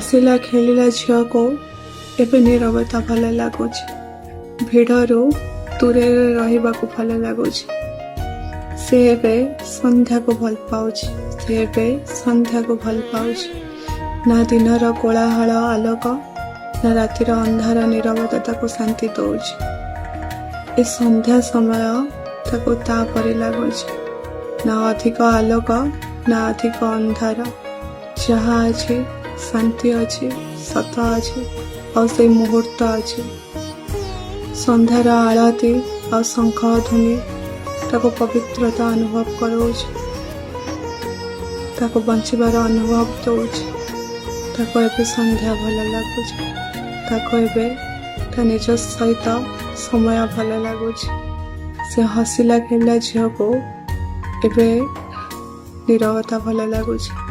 ହସିଲା ଖେଳିଲା ଝିଅକୁ ଏବେ ନୀରବତା ଭଲ ଲାଗୁଛି। ଭିଡ଼ରୁ ଦୂରରେ ରହିବାକୁ ଭଲ ଲାଗୁଛି। ସେ ଏବେ ସନ୍ଧ୍ୟାକୁ ଭଲ ପାଉଛି। ସେ ଏବେ ସନ୍ଧ୍ୟାକୁ ଭଲ ପାଉଛି। ନା ଦିନର କୋଳାହଳ ଆଲୋକ, ନା ରାତିର ଅନ୍ଧାର ନୀରବତା ତାକୁ ଶାନ୍ତି ଦଉଛି। ଏ ସନ୍ଧ୍ୟା ସମୟ ତାକୁ ତା ପରି ଲାଗୁଛି। ନା ଅଧିକ ଆଲୋକ, ନା ଅଧିକ ଅନ୍ଧାର। ଯାହା ଅଛି, ଶାନ୍ତି ଅଛି, ସତ ଅଛି ଆଉ ସେଇ ମୁହୂର୍ତ୍ତ ଅଛି। ସନ୍ଧ୍ୟାର ଆଳତି ଆଉ ଶଙ୍ଖ ଧ୍ୱନି ତାକୁ ପବିତ୍ରତା ଅନୁଭବ କରାଉଛି, ତାକୁ ବଞ୍ଚିବାର ଅନୁଭବ ଦଉଛି। ତାକୁ ଏବେ ସନ୍ଧ୍ୟା ଭଲ ଲାଗୁଛି। ତାକୁ ଏବେ ତା ନିଜ ସହିତ ସମୟ ଭଲ ଲାଗୁଛି। ସେ ହସିଲା ଖେଳିଲା ଝିଅକୁ ଏବେ ନୀରବତା ଭଲ ଲାଗୁଛି।